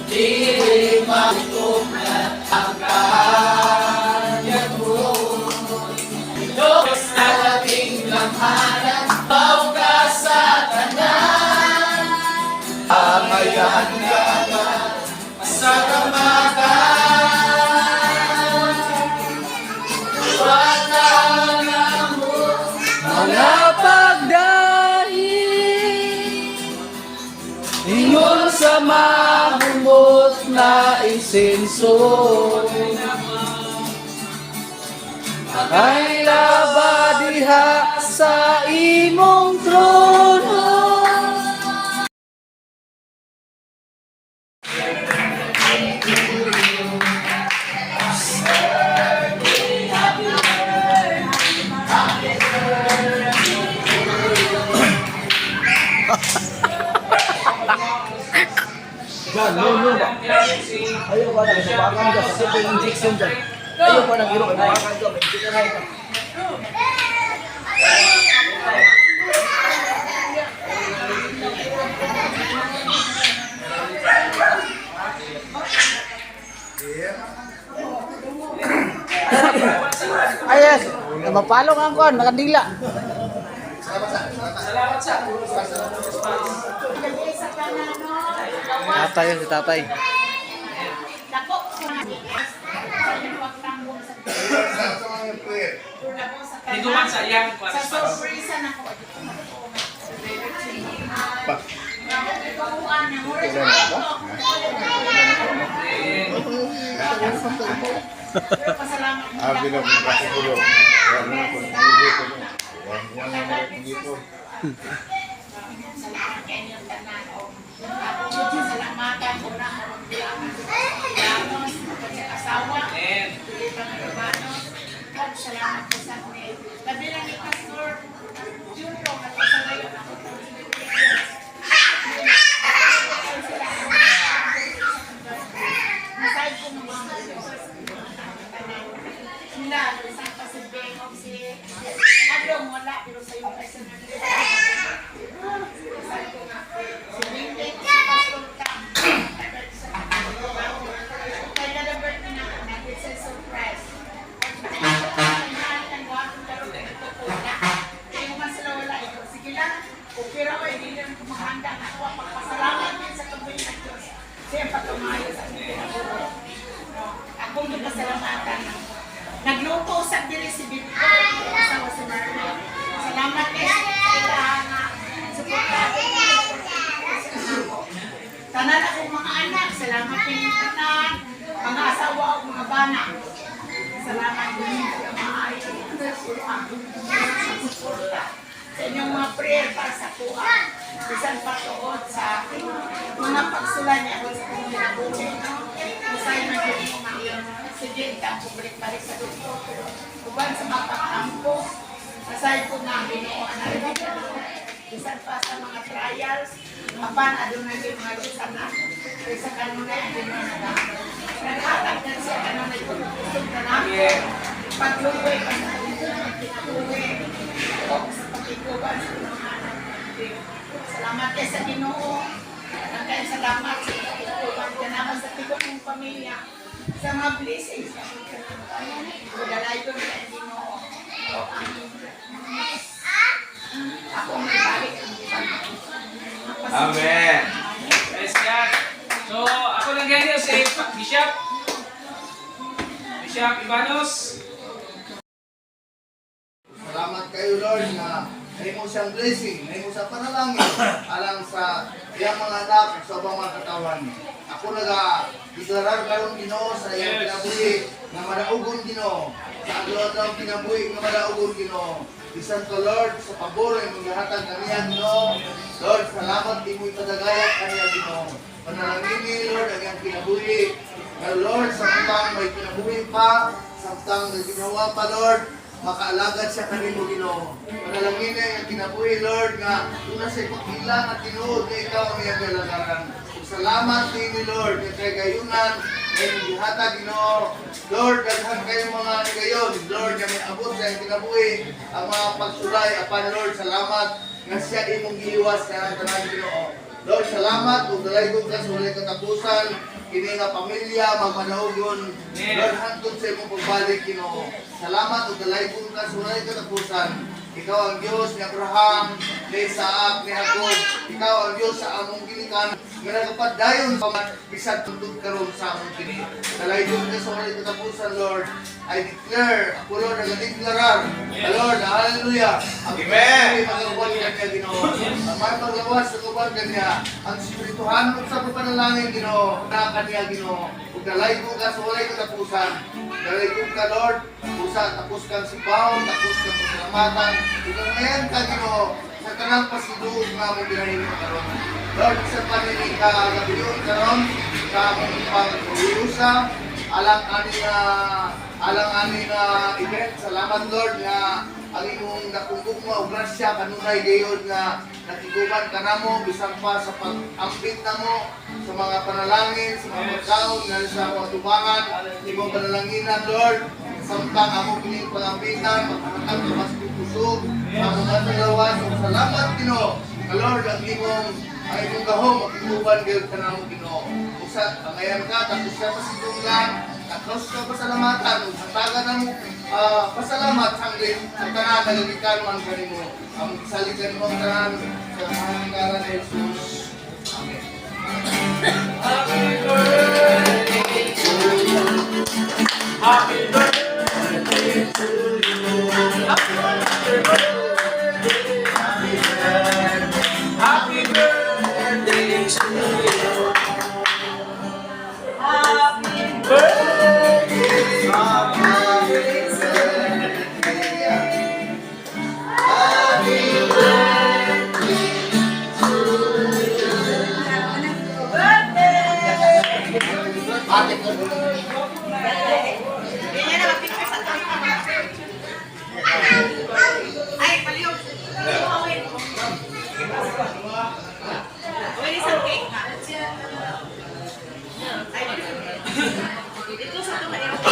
Dili matukad ang kanyang. Diyos na labing gamhanan, Baw ka sa tanan. Angayan ka sa kamatan. Wala na mo Mga pagdahin, ingon sa mahumot na insenso, ay laba diha sa imong trono. Diyan, no, no ba? Ayaw ba na, subakan ka, sa simple injection dyan. Ayaw ba nang iro, subakan ka, may injection na ito. Ay, yes. Mapalong ang kuan, nakadila. Salamat sa Tatay yun, si tatay. Dito man sa iyang Sa sorpresa na ko. Pasalamat mo. Ah, bilang kasi ko. Wala na ko nangigipon. Wala na ko nangigipon. Salamat kay inyong tanan. Ako salamatan ko na ako magbilang sa asawa. Amen. Pilipa nga Urbanos. God, salamat po sa akin. Labi lang ni Pastor Junro at sa ngayon ako po. Masayad ko mga sila, sa pa si Beng, si Adong wala, pero sa iyo kasi Sabi ko nga, si Beng, si Pastor Tam, kaya na birthday na ako, it's a surprise. Kaya man sila wala ito. Sige lang, okay ra ko, hindi lang kumahanda na ako. Pagpasalamat din sa kabuhi ng Diyos. Siya pagkamayo sa aming kinabuhi. No? Akong gipasalamatan. Nagluto sa diri si Victor, asawa si Marlon. Salamat guys sa ilaha nga suportado ko. Tanan akong mga anak, salamat din tanan, mga asawa o mga bana. Salamat din sa mga ayon sa kuha, sa suporta, sa inyong mga prayer para sa kuha. Bisan pa tuod sa mga pagsulay niya ako sa akong kinabuhi. No? Masay man yun mo nga. Sige, ang balik-balik sa doktor. Pero uban sa mga pagtampo, masay ko nga Ginoo na rin. Bisan pa sa mga trials, apan adunay gyud mga lusan na. Kaysa kanunay ang Ginoo na naghatag na siya kanunay kung kusog na nako. Pagluwi pa sa kinabuhi. O sa pakiguban sa mga anak. Salamat kay sa Ginoo. Nagkay salamat sa pakiguban ka naman sa tigo mong pamilya. Sa mga blessings na Dalayon sa Ginoo. O ang ako may balik ang Amen. Praise God. So, ako lang ganyan si Bishop. Bishop Ivanos. Salamat kayo, Lord, na nahimo siyang blessing, nahimo sa panalangin alang sa iyang mga anak ug sa ubang mga katawan. Ako naga deklarar karon, Ginoo, sa iyang kinabuhi nga madaugon, Ginoo. Sa adlaw-adlaw kinabuhi nga madaugon, Ginoo. Bisan to, Lord, sa pabor imong gihatag kaniya, Ginoo. Lord, salamat imo ipadagaya kaniya, Ginoo. Panalangini, Lord, ang iyang kinabuhi. Nga Lord, samtang may kinabuhi pa, samtang naginawa pa, Lord, makaalagad siya kanimo, Ginoo. Panalangin niya ang kinabuhi, Lord, nga una sa ipakila nga tinuod nga ikaw ang iyang galagaran. Ug salamat nini, Lord, nga kay gayunan nga imong gihatag, Ginoo. Lord, daghan kayo mga higayon, Lord, nga may abot sa iyang kinabuhi ang mga pagsulay apan, Lord, salamat nga siya imong gihiwas nga tanan, Ginoo. Lord, salamat ug dalaygon ka sa walay katapusan kini nga pamilya magmanaugon. Lord, hantod sa imong pagbalik, Ginoo. Salamat ug dalaygon ka sa walay katapusan. Ikaw ang Dios ni Abraham, ni Isaac, ni Jacob. Ikaw ang Dios sa among ginikanan nga nagapadayon pa man bisan tungtod karon sa among kini. Dalaygon ka sa walay katapusan, Lord. I declare, ako Lord, nagadeklarar. Lord, hallelujah. Amen. Mga uban kanya, Ginoo. Ang mga paglawas sa uban kanya, ang espirituhanon sa panalangin, Ginoo, na kanya, Ginoo. Ug dalaygon ka sa walay katapusan. Dalaygon ka, Lord. Usa, tapos kang sipaw, tapos kang pasalamatan. Ug ang ngayon ka, Ginoo, sa tanang pasiduog nga among ginahimo karon. Lord, sa panini ka gabiyon karon sa among pag-uyusa, alang ani nga event. Salamat, Lord, nga ang imong dakong gugma ug grasya kanunay gayud nga nakiguban kanamo bisan pa sa pag-ambit namo sa mga panalangin, sa mga pagkaon nga sa mga tubangan, imong panalanginan, Lord, samtang amo kining pangambitan, paghatag ka mas kusog sa among katalawas. Ug salamat, Ginoo, nga Lord, ang imong gahom makiguban gayud kanamo, Ginoo. Ug sa pangayan ka tapos ka pasidunggan, tapos ka pasalamatan ug hatagan namo pasalamat sanglit sa tanan nagagikan man kanimo. Ang saligan mo ang tanan sa ngalan ni Jesus. Amen. Happy birthday to you. Happy birthday to you. Happy birthday, happy birthday, happy birthday to you. Happy birthday. Happy birthday. Happy birthday. Ate ko. Ganyan na, mag-picture sa tayo. Ay, paliyog. Wait. Wait, isang cake ha. Ay, dito sa ito, mahirap.